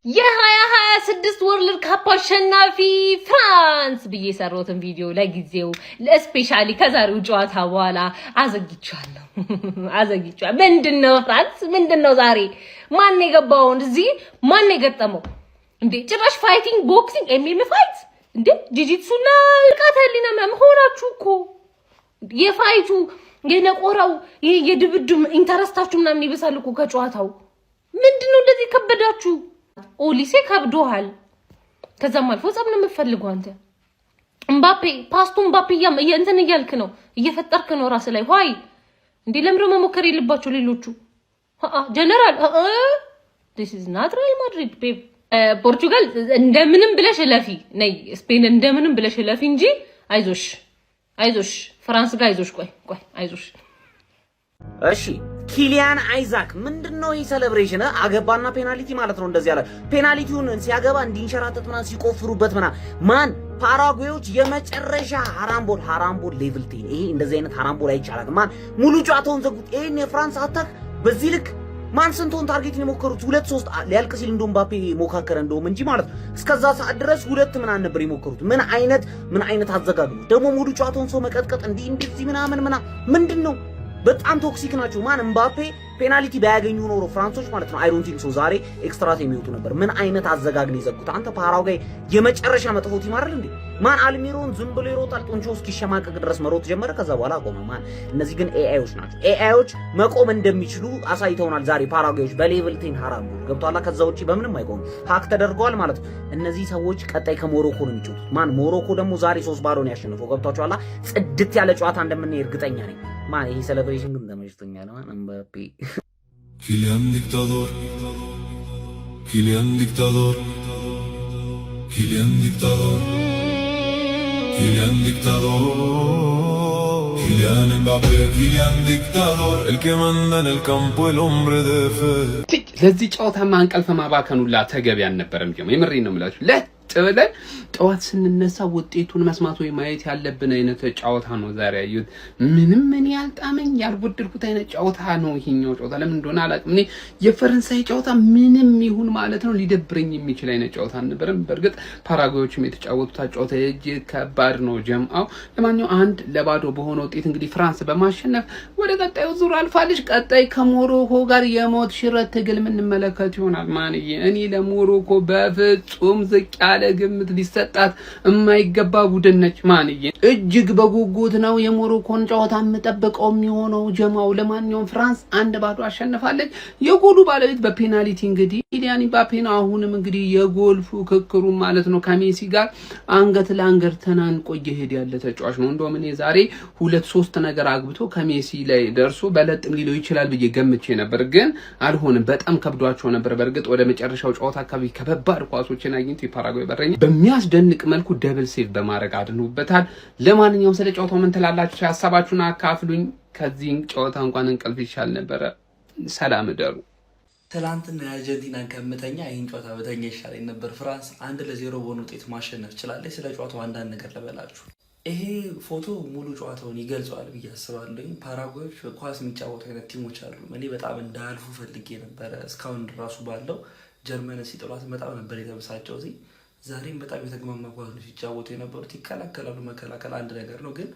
የ2026 World Cup አሸናፊ ፍራንስ ብዬ የሰራሁትን ቪዲዮ ለጊዜው especially ከዛሬው ጨዋታ በኋላ አዘግይቼዋለሁ፣ አዘግይቼዋለሁ። ምንድን ነው ፍራንስ? ምንድን ነው ዛሬ? ማን የገባውን እዚህ ማን የገጠመው እንዴ? ጭራሽ fighting፣ boxing፣ MMA fight እንዴ፣ ጂጂትሱና ንቃተ ህሊና ምናምን ሆናችሁ እኮ። የ fight ኡ፣ የነቆራው፣ ይሄ የድብድብ interest ኣችሁ ምናምን ይበሳል እኮ ከጨዋታው። ምንድን ነው እንደዚህ ከበዳችሁ? ኦሊሴ ከብዶሃል። ከዛም አልፎ ጸብ ነው የምትፈልገው አንተ። እምባፔ ፓስቱ እምባፔ እንትን እያልክ ነው፣ እየፈጠርክ ነው ራስ ላይ። Why እንዴ? ለምንድነው መሞከር የለባቸው ሌሎቹ? ጀነራል፣ this is not Real Madrid, babe። ፖርቹጋል እንደምንም ብለሽ እለፊ፣ ነይ ስፔን እንደምንም ብለሽ እለፊ እንጂ አይዞሽ፣ አይዞሽ፣ ፍራንስ ጋር አይዞሽ፣ ቆይ ቆይ፣ አይዞሽ። እሺ፣ ኪሊያን አይዛክ ምንድነው ይህ celebration? አገባና penalty ማለት ነው። እንደዚህ ያለ penalty ውን ሲያገባ እንዲንሸራተት ምናምን ሲቆፍሩበት ምናምን፣ man፣ ፓራጓዮች የመጨረሻ ሃራምቦል፣ ሃራምቦል level 10። ይሄ እንደዚህ አይነት ሃራምቦል አይቻልም። Man፣ ሙሉ ጨዋታውን ዘጉት። ይሄን የፍራንስ attack በዚህ ልክ፣ man፣ ስንቶን target ነው የሞከሩት? ሁለት ሶስት፣ ሊያልቅ ሲል እንደውም ምባፔ ሞካከረ እንደውም እንጂ ማለት ነው። እስከዛ ሰዓት ድረስ ሁለት ምናምን ነበር የሞከሩት። ምን አይነት አዘጋግ ነው ደግሞ! ሙሉ ጨዋታውን ሰው መቀጥቀጥ እንዲህ እንደዚህ ምናምን ምናምን ምንድን ነው? በጣም toxic ናቸው። Man፣ እምባፔ penalty ባያገኙ ኖሮ ፍራንሶች ማለት ነው፣ I don't think so ዛሬ extra የሚወጡ ነበር። ምን አይነት አዘጋግ ነው የዘጉት? አንተ፣ ፓራጓይ የመጨረሻ መጥፎ team አይደል እንዴ? Man፣ አልሚሮን ዝም ብሎ ይሮጣል። ጡንቻው እስኪሸማቀቅ ድረስ መሮጥ ጀመረ። ከዛ በኋላ አቆመ። Man፣ እነዚህ ግን AI ዎች ናቸው። AI ዎች መቆም እንደሚችሉ አሳይተውናል ዛሬ ፓራጓዮች በ level 10 ሀራምቦል ገብቷላ። ከዛ ውጪ በምንም አይቆሙም። Hack ተደርገዋል ማለት ነው። እነዚህ ሰዎች ቀጣይ ከሞሮኮ ነው የሚጫወቱት። Man፣ ሞሮኮ ደግሞ ዛሬ 3-0 ነው ያሸነፈው። ገብቷቸዋላ። ጽድት ያለ ጨዋታ እንደምናይ እርግጠኛ ነኝ። Man፣ ይሄ celebration ግን ተመችቶኛል። Man፣ እምባፔ። Kylian dictador, Kylian dictador, Kylian dictador, Kylian dictador, Kylian Mbappé, Kylian dictador, el que manda en el campo, el hombre de fe. ለዚህ ጨዋታማ እንቅልፍ ማባከን ሁላ ተገቢ አልነበረም። ጀማ፣ የምሬን ነው የምላችሁ። ለጥ ብለን ጠዋት ስንነሳ ውጤቱን መስማት ወይ ማየት ያለብን አይነት ጨዋታ ነው ዛሬ ያየሁት። ምንም እኔ ያልጣመኝ፣ ያልወደድኩት አይነት ጨዋታ ነው ይሄኛው ጨዋታ። ለምን እንደሆነ አላውቅም። እኔ የፈረንሳይ ጨዋታ ምንም ይሁን ማለት ነው ሊደብረኝ የሚችል አይነት ጨዋታ አልነበረም። በእርግጥ ፓራጓዮችም የተጫወቱት ጨዋታ እጅግ ከባድ ነው ጀምአው። ለማንኛውም 1-0 በሆነ ውጤት እንግዲህ ፍራንስ በማሸነፍ ወደ ቀጣዩ ዙር አልፋለች። ቀጣይ ከሞሮኮ ጋር የሞት ሽረት ትግል የምንመለከት ይሆናል። ማንዬ፣ እኔ ለሞሮኮ በፍጹም ዝቅ ያለ ግምት ሊሰጣት የማይገባ ቡድን ነች። ማንዬ፣ እጅግ በጉጉት ነው የሞሮኮን ጨዋታ የምጠብቀው የሚሆነው ጀማው። ለማንኛውም ፍራንስ 1-0 አሸንፋለች። የጎሉ ባለቤት በ penalty እንግዲህ ኪሊያን ምባፔ ነው። አሁንም እንግዲህ የጎል ፉክክሩ ማለት ነው ከሜሲ ጋር አንገት ለአንገት ተናንቆ እየሄደ ያለ ተጫዋች ነው። እንደውም እኔ ዛሬ ሁለት ሶስት ነገር አግብቶ ከሜሲ ላይ ደርሶ በለጥም ሊለው ይችላል ብዬ ገምቼ ነበር፣ ግን አልሆንም። በጣም ከብዷቸው ነበር። በእርግጥ ወደ መጨረሻው ጨዋታ አካባቢ ከበባድ ኳሶችን አግኝቶ የፓራጓይ በረኛ በሚያስደንቅ መልኩ double save በማድረግ አድኖበታል። ለማንኛውም ስለ ጨዋታው ምን ትላላችሁ? ሀሳባችሁን አካፍሉኝ። ከዚህ ጨዋታ እንኳን እንቅልፍ ይሻል ነበረ። ሰላም እደሩ። ትላንትና የአርጀንቲናን ከምተኛ ይህን ጨዋታ በተኛ ይሻለኝ ነበር። ፍራንስ 1-0 በሆነ ውጤት ማሸነፍ ችላለች። ስለ ጨዋታው አንዳንድ ነገር ልበላችሁ። ይሄ ፎቶ ሙሉ ጨዋታውን ይገልጸዋል ብዬ አስባለሁ። ፓራጓዮች ኳስ የሚጫወቱ አይነት team ኦች አሉ። እኔ በጣም እንዳያልፉ ፈልጌ ነበረ። እስካሁን ራሱ ባለው ጀርመን ሲጥሏት በጣም ነበር የተበሳጨሁት። ዛሬም በጣም የተግማማ ኳስ ነው ሲጫወቱ የነበሩት። ይከላከላሉ። መከላከል አንድ ነገር ነው፣ ግን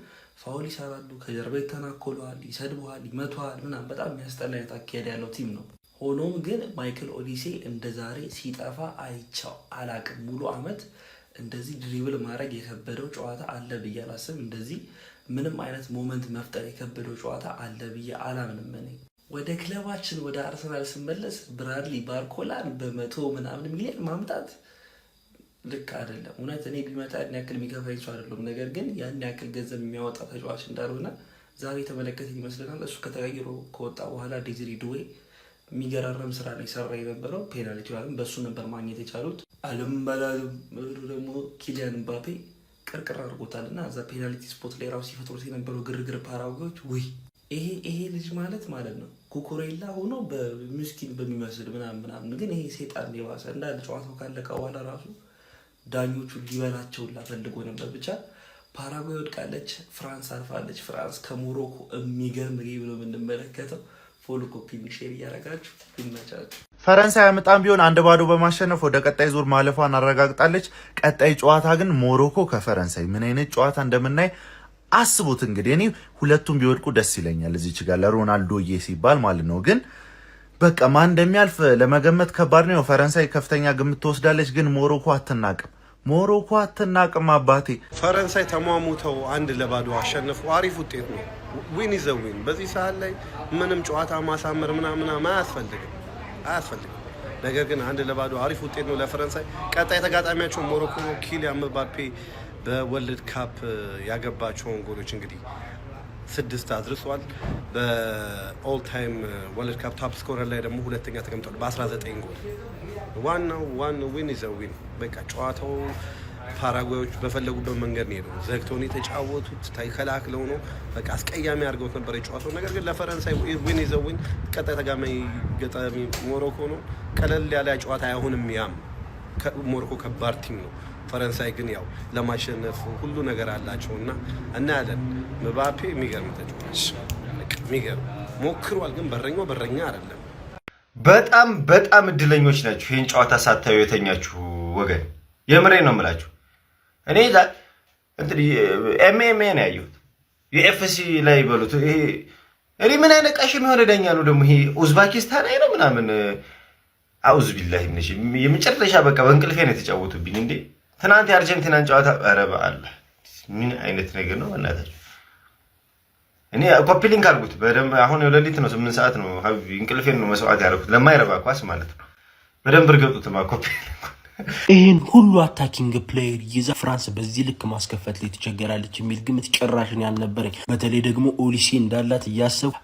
foul ይሰራሉ፣ ከጀርባ ይተናኮለዋል፣ ይሰድበዋል፣ ይመቷል ምናምን፣ በጣም የሚያስጠላ አይነት አካሄድ ያለው team ነው። ሆኖም ግን ማይክል ኦሊሴ እንደ ዛሬ ሲጠፋ አይቻው አላቅም። ሙሉ አመት እንደዚህ dribble ማድረግ የከበደው ጨዋታ አለ ብዬ አላስብም። እንደዚህ ምንም አይነት moment መፍጠር የከበደው ጨዋታ አለ ብዬ አላምንም። እኔ ወደ ክለባችን ወደ አርሰናል ስመለስ ብራድሊ ባርኮላን በመቶ ምናምን ሚሊዮን ማምጣት ልክ አይደለም። እውነት እኔ ቢመጣ ያን ያክል የሚከፋኝ ሰው አይደለም። ነገር ግን ያን ያክል ገንዘብ የሚያወጣ ተጫዋች እንዳልሆነ ዛሬ የተመለከተ ይመስለናል። እሱ ከተቀይሮ ከወጣ በኋላ ዴዚሪ ዱዌ የሚገራረም ስራ ነው የሰራ የነበረው። Penalty በእሱ ነበር ማግኘት የቻሉት። አለም በላሉ ደግሞ ኪሊያን ምባፔ ቅርቅር አድርጎታል እና እዛ penalty spot ላይ ራሱ ሲፈጥሩት የነበረው ግርግር ፓራጓዮች፣ ውይ፣ ይሄ ልጅ ማለት ማለት ነው ኩኩሬላ ሆኖ በምስኪን በሚመስል ምናምን ምናምን፣ ግን ይሄ ሴጣን የባሰ እንዳለ ጨዋታው ካለቀ በኋላ ራሱ ዳኞቹ ሊበላቸው ፈልጎ ነበር። ብቻ ፓራጓይ ወድቃለች፣ ፍራንስ አልፋለች። ፍራንስ ከሞሮኮ የሚገርም game ነው የምንመለከተው። Follow፣ copy፣ share እያደረጋችሁ ይመቻችሁ። ፈረንሳይ አምጣም ቢሆን 1-0 በማሸነፍ ወደ ቀጣይ ዙር ማለፏን አረጋግጣለች። ቀጣይ ጨዋታ ግን ሞሮኮ ከፈረንሳይ ምን አይነት ጨዋታ እንደምናይ አስቡት። እንግዲህ እኔ ሁለቱም ቢወድቁ ደስ ይለኛል፣ እዚች ጋር ለሮናልዶዬ ሲባል ማለት ነው። ግን በቃ ማን እንደሚያልፍ ለመገመት ከባድ ነው። ፈረንሳይ ከፍተኛ ግምት ትወስዳለች፣ ግን ሞሮኮ አትናቅም። ሞሮኮ አትናቅም አባቴ። ፈረንሳይ ተሟሙተው 1-0 አሸነፉ። አሪፍ ውጤት ነው። Win is a win። በዚህ ሰዓት ላይ ምንም ጨዋታ ማሳመር ምናምን አያስፈልግም አያስፈልግም። ነገር ግን 1-0 አሪፍ ውጤት ነው ለፈረንሳይ። ቀጣይ ተጋጣሚያቸው ሞሮኮ ነው። ኪሊያን ምባፔ በ World Cup ያገባቸውን ጎሎች እንግዲህ ስድስት አድርሷል። በ all time World Cup top scorer ላይ ደግሞ ሁለተኛ ተቀምጧል በ19 ጎል። ዋናው one win is a win። በቃ ጨዋታው ፓራጓዮች በፈለጉበት መንገድ ነው የሄደው። ዘግተው ነው የተጫወቱት፣ ተከላክለው ነው፣ በቃ አስቀያሚ አድርገውት ነበር የጨዋታው። ነገር ግን ለፈረንሳይ win is a win። ቀጣይ ተጋጣሚ ገጣሚ ሞሮኮ ነው። ቀለል ያለ ጨዋታ አይሆንም። ያም ሞሮኮ ከባድ team ነው። ፈረንሳይ ግን ያው ለማሸነፍ ሁሉ ነገር አላቸው እና እናያለን። ምባፔ የሚገርም ተጫዋች፣ የሚገርም ሞክሯል፣ ግን በረኛው በረኛ አይደለም። በጣም በጣም እድለኞች ናችሁ ይህን ጨዋታ ሳታዩ የተኛችሁ ወገን፣ የምሬ ነው የምላችሁ። እኔ MMA ነው ያየሁት፣ UFC ላይ በሉት። ይሄ እኔ ምን አይነት ቀሽም የሆነ ዳኛ ነው ደግሞ ይሄ? ኡዝባኪስታን ነው ምናምን። አኡዝ ቢላሂ የመጨረሻ በቃ በእንቅልፌ ነው የተጫወቱብኝ። እንዴ፣ ትናንት የአርጀንቲናን ጨዋታ፣ ኧረ በአላህ ምን አይነት ነገር ነው በእናታችሁ? እኔ copy link አድርጉት በደንብ። አሁን ሌሊት ነው፣ 8 ሰዓት ነው። እንቅልፌን ነው መስዋዕት ያደረኩት ለማይረባ ኳስ ማለት ነው። በደንብ እርገጡትማ ኮፒ ይህን ሁሉ attacking player ይዛ ፍራንስ በዚህ ልክ ማስከፈት ላይ ትቸገራለች የሚል ግምት ጭራሽን ያልነበረኝ። በተለይ ደግሞ ኦሊሴ እንዳላት እያሰብኩ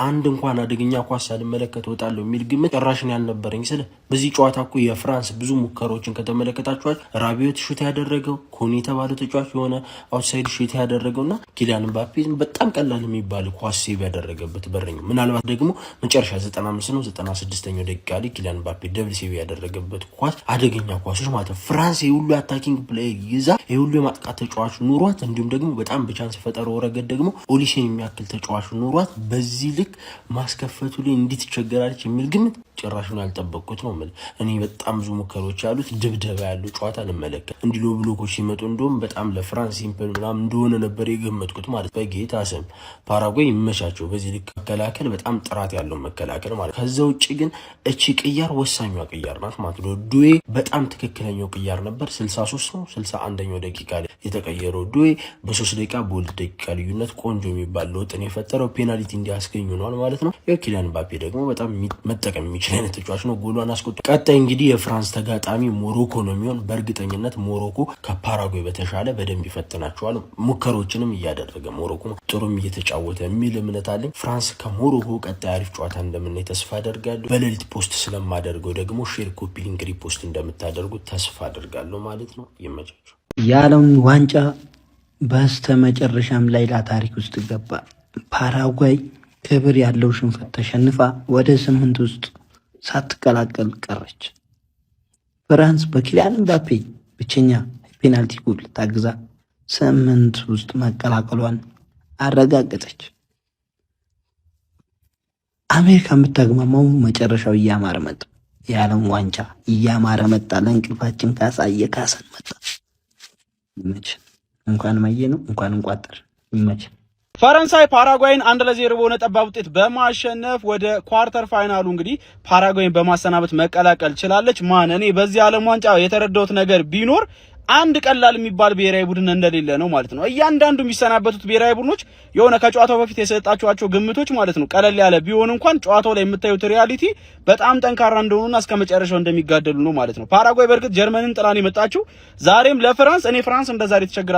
አንድ እንኳን አደገኛ ኳስ ሳልመለከት እወጣለሁ የሚል ግምት ጭራሽን ያልነበረኝ ስለ በዚህ ጨዋታ እኮ የፍራንስ ብዙ ሙከራዎችን ከተመለከታችኋል፣ ራቢዮት shoot ያደረገው፣ ኮኒ የተባለው ተጫዋች የሆነ outside shoot ያደረገው እና ኪሊያን ምባፔ በጣም ቀላል የሚባል ኳስ save ያደረገበት በረኛው፣ ምናልባት ደግሞ መጨረሻ 95 ነው 96ኛው ደቂቃ ላይ ኪሊያን ምባፔ double save ያደረገበት ኳስ፣ አደገኛ ኳሶች ማለት ነው። ፍራንስ የሁሉ attacking player ይዛ፣ የሁሉ የማጥቃት ተጫዋች ኑሯት፣ እንዲሁም ደግሞ በጣም በ chance ፈጠረው ረገድ ደግሞ ኦሊሴን የሚያክል ተጫዋች ኑሯት በዚህ ልክ ማስከፈቱ ላይ እንዲህ ትቸገራለች የሚል ግምት ጭራሹን ያልጠበቅኩት ነው የምልህ። እኔ በጣም ብዙ ሙከራዎች ያሉት፣ ድብደባ ያለው ጨዋታ ልመለከት፣ እንዲህ low block ኦች ሲመጡ እንደውም በጣም ለፍራንስ simple ምናምን እንደሆነ ነበር የገመትኩት ማለት። በጌታ ስም ፓራጓይ ይመቻቸው። በዚህ ልክ መከላከል በጣም ጥራት ያለው መከላከል ማለት። ከዛ ውጭ ግን እቺ ቅያር ወሳኟ ቅያር ናት ማለት ነው። ዱዌ በጣም ትክክለኛው ቅያር ነበር። 63 ነው 61ኛው ደቂቃ ላይ የተቀየረው ዱዌ በ3 ደቂቃ በ2 ደቂቃ ልዩነት ቆንጆ የሚባል ለውጥን የፈጠረው ፔናልቲ እንዲያስገኙ ሆኗል ማለት ነው። የኪሊያን ምባፔ ደግሞ በጣም መጠቀም የሚችል አይነት ተጫዋች ነው። ጎሏን አስቆጥሮ ቀጣይ እንግዲህ የፍራንስ ተጋጣሚ ሞሮኮ ነው የሚሆን። በእርግጠኝነት ሞሮኮ ከፓራጓይ በተሻለ በደንብ ይፈትናቸዋል። ሙከሮችንም እያደረገ ሞሮኮ ጥሩም እየተጫወተ የሚል እምነት አለኝ። ፍራንስ ከሞሮኮ ቀጣይ አሪፍ ጨዋታ እንደምናይ ተስፋ አደርጋለሁ። በሌሊት post ስለማደርገው ደግሞ share፣ copy link፣ repost እንደምታደርጉት ተስፋ አደርጋለሁ ማለት ነው። ይመቻችሁ። የዓለም ዋንጫ በስተመጨረሻም ሌላ ታሪክ ውስጥ ገባ። ፓራጓይ ክብር ያለው ሽንፈት ተሸንፋ ወደ ስምንት ውስጥ ሳትቀላቀል ቀረች። ፍራንስ በኪሊያን ምባፔ ብቸኛ ፔናልቲ ጎል ታግዛ ስምንት ውስጥ መቀላቀሏን አረጋገጠች። አሜሪካ የምታግማማው መጨረሻው እያማረ መጣ። የዓለም ዋንጫ እያማረ መጣ። ለእንቅልፋችን ካሳ እየካሰን መጣ። ይመች። እንኳን ማየ ነው እንኳን እንቋጠር። ይመች። ፈረንሳይ ፓራጓይን 1-0 በሆነ ጠባብ ውጤት በማሸነፍ ወደ quarter final ኡ እንግዲህ ፓራጓይን በማሰናበት መቀላቀል ችላለች። ማን እኔ በዚህ ዓለም ዋንጫ የተረዳሁት ነገር ቢኖር አንድ ቀላል የሚባል ብሔራዊ ቡድን እንደሌለ ነው ማለት ነው። እያንዳንዱ የሚሰናበቱት ብሔራዊ ቡድኖች የሆነ ከጨዋታው በፊት የሰጣችኋቸው ግምቶች ማለት ነው ቀለል ያለ ቢሆን እንኳን ጨዋታው ላይ የምታዩት reality በጣም ጠንካራ እንደሆኑና እስከ መጨረሻው እንደሚጋደሉ ነው ማለት ነው። ፓራጓይ በእርግጥ ጀርመንን ጥላን የመጣችው ዛሬም ለፍራንስ፣ እኔ ፍራንስ እንደ ዛሬ ተቸግራ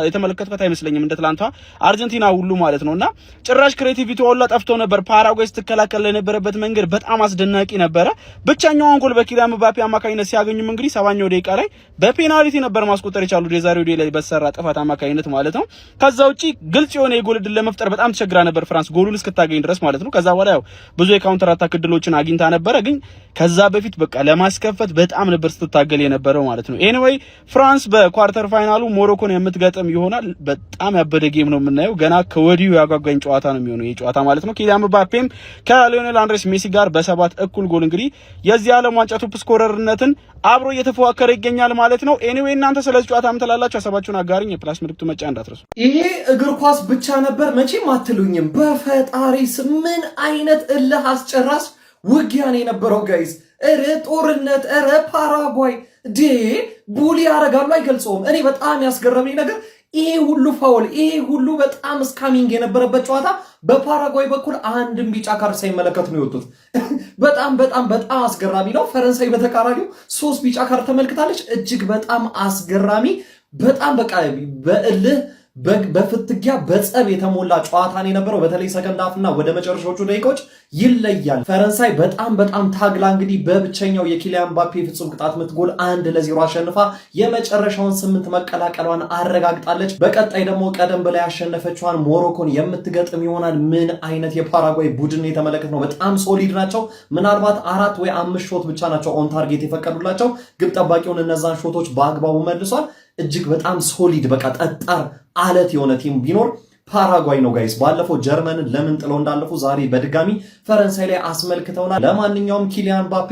የተመለከትኳት አይመስለኝም፣ እንደ ትላንቷ አርጀንቲና ሁሉ ማለት ነውና ጭራሽ creativity ሁላ ጠፍቶ ነበር። ፓራጓይ ስትከላከል የነበረበት መንገድ በጣም አስደናቂ ነበረ። ብቸኛዋን ጎል በኪሊያን ምባፔ አማካኝነት ሲያገኙም እንግዲህ 70ኛው ደቂቃ ላይ በፔናልቲ ነበር። ነበር ማስቆጠር የቻሉት የዛሬው day ላይ በተሰራ ጥፋት አማካኝነት ማለት ነው። ከዛ ውጪ ግልጽ የሆነ የጎል እድል ለመፍጠር በጣም ተቸግራ ነበር ፍራንስ ጎሉን እስክታገኝ ድረስ ማለት ነው። ከዛ በኋላ ያው ብዙ የ counter attack እድሎችን አግኝታ ነበረ፣ ግን ከዛ በፊት በቃ ለማስከፈት በጣም ነበር ስትታገል የነበረው ማለት ነው። Anyway ፍራንስ በ quarter final ኡ ሞሮኮን የምትገጥም ይሆናል። በጣም ያበደ game ነው የምናየው። ገና ከወዲሁ ያጓጓኝ ጨዋታ ነው የሚሆነው ይህ ጨዋታ ማለት ነው። ኪሊያን ምባፔም ከሊዮኔል አንድሬስ ሜሲ ጋር በ7 እኩል ጎል እንግዲህ የዚህ ዓለም ዋንጫ top scorer ነትን አብሮ እየተፎካከረ ይገኛል ማለት ነው። Anyway እናንተ ስለዚህ ጨዋታ ምን ትላላችሁ? ሀሳባችሁን አጋሩኝ። የ plus ምልክቱ መጫን እንዳትረሱ። ይሄ እግር ኳስ ብቻ ነበር መቼም አትሉኝም። በፈጣሪ ስም ምን አይነት እልህ አስጨራሽ ውጊያ ነው የነበረው guys! እረ ጦርነት፣ እረ ፓራጓይ ዴ bully ያደርጋሉ አይገልጸውም። እኔ በጣም ያስገረመኝ ነገር ይሄ ሁሉ foul፣ ይሄ ሁሉ በጣም scamming የነበረበት ጨዋታ በፓራጓይ በኩል አንድም ቢጫ ካርድ ሳይመለከቱ ነው የወጡት። በጣም በጣም በጣም አስገራሚ ነው። ፈረንሳይ በተቃራኒው ሶስት ቢጫ ካርድ ተመልክታለች። እጅግ በጣም አስገራሚ፣ በጣም በቃ በእልህ፣ በፍትጊያ፣ በጸብ የተሞላ ጨዋታ ነው የነበረው። በተለይ second half እና ወደ መጨረሻዎቹ ደቂቃዎች ይለያል። ፈረንሳይ በጣም በጣም ታግላ እንግዲህ በብቸኛው የኪሊያን ምባፔ ፍጹም ቅጣት ምት ጎል 1-0 አሸንፋ የመጨረሻውን ስምንት መቀላቀሏን አረጋግጣለች። በቀጣይ ደግሞ ቀደም ብላ ያሸነፈችዋን ሞሮኮን የምትገጥም ይሆናል። ምን አይነት የፓራጓይ ቡድን የተመለከትነው። በጣም solid ናቸው። ምናልባት አራት ወይ አምስት shot ብቻ ናቸው on target የፈቀዱላቸው። ግብ ጠባቂውን እነዛን shot ኦች በአግባቡ መልሷል። እጅግ በጣም solid፣ በቃ ጠጣር አለት የሆነ team ቢኖር ፓራጓይ ነው guys። ባለፈው ጀርመንን ለምን ጥለው እንዳለፉ ዛሬ በድጋሚ ፈረንሳይ ላይ አስመልክተውናል። ለማንኛውም ኪሊያን ምባፔ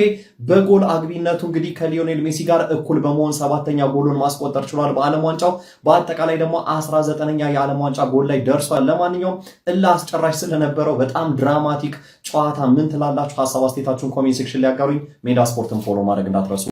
በጎል አግቢነቱ እንግዲህ ከሊዮኔል ሜሲ ጋር እኩል በመሆን ሰባተኛ ጎሉን ማስቆጠር ችሏል በዓለም ዋንጫው። በአጠቃላይ ደግሞ 19ኛ የዓለም ዋንጫ ጎል ላይ ደርሷል። ለማንኛውም እልህ አስጨራሽ ስለነበረው በጣም dramatic ጨዋታ ምን ትላላችሁ? ሀሳብ አስተያየታችሁን comment section ላይ ያጋሩኝ። ሜዳ ስፖርትን follow ማድረግ እንዳትረሱ።